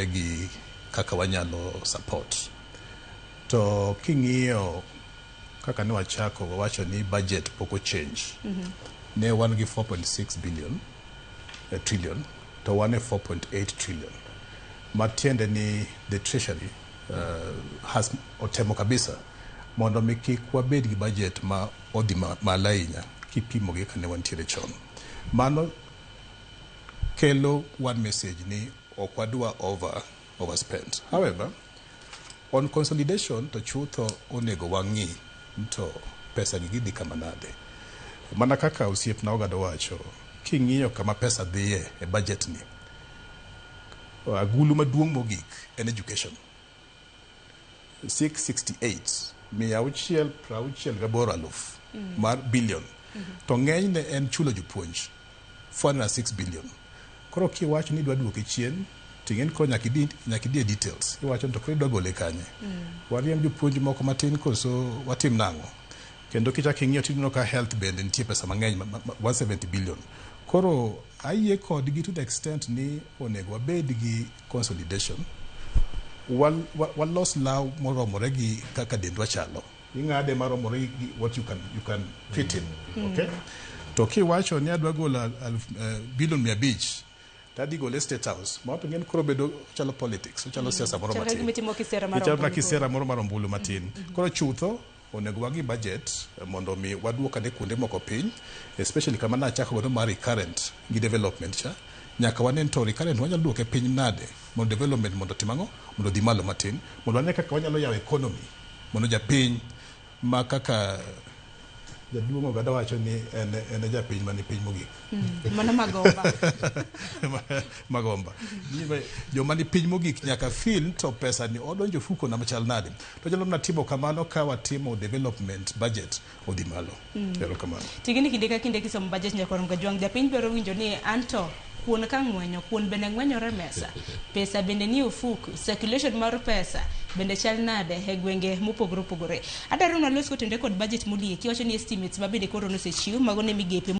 Gi kaka wanyalo support. To king'iyo kaka ne wachako wawacho ni budget pok o change. Ne wan gi 4.6 billion trillion to wan e 4.8 trillion. Matiende ni the treasury has otemo kabisa mondo mi kik wabed gi budget ma odhi malo ahinya kipimo gi kane wantiere chon. Mano kelo one message ni ok wadwa overspend. However, on consolidation to chutho onego wang'i to pesa gi gidhi kama nade. Mana kaka osiepna Ogada wacho, king'iyo kama pesa dhiye e budget ni, agulu maduong' mogik en education. 668 668 aluf mar billion. To ng'enyne en chulo jopuonj 406 billion. Koro kiwacho ni idwa duoke chien, ting'eni koro nyaka idhi e details. Iwacho ni to koro idwa gole kanye? Wariemb jopuonj moko matin koso watim nang'o? Kendo kichako ing'iyo tineno ka health bende nitie pesa mang'eny 170 billion. Koro ayie kodgi to the extent ni onego wabed gi consolidation. Walos law moromore gi kaka dendwa chalo. Ing'ade maromore gi what you can fit in. Okay? To kiwacho ni adwa golo billion 500 to adhi gole State House. Ma to ng'en koro bedo chalo politics, ochalo siasa moro Chalo matin. gima itimo kisera mar Ichalo mana ombulu. Kisera moro mar ombulu matin. Koro chutho onego wang'i budget mondo mi waduok ane kuonde moko piny, especially kama nachako godo mar recurrent gi development cha. Nyaka wane to recurrent wanyalo duoke piny nade mondo development mondo otim ang'o? Mondo odhi malo matin. Mondo wane kaka wanyalo yawo economy mondo japiny ma kaka jaduong' Ogada wacho ni en e japiny mani piny mogik. Mano Magomba. Magomba. Joma ni piny mogik nyaka feel to pesa ni odonjo ofuko na machal nade. To nyalo mana timo kamano ka watimo development budget odhi malo. Erokamano. Tigini kinde ka kinde kisomo budget nyaka Kajwang', japiny dwaro winjo ni anto kuon ka ng'wenyo, kuon bende ng'wenyore mesa, pesa bende ni ofuku, circulation mar pesa bende chal nade e gwenge mopogore opogore. Adwaro ni walos kotende kod budget molieki. Iwacho ni estimates ma bende koro nosechiw mago ne migepe.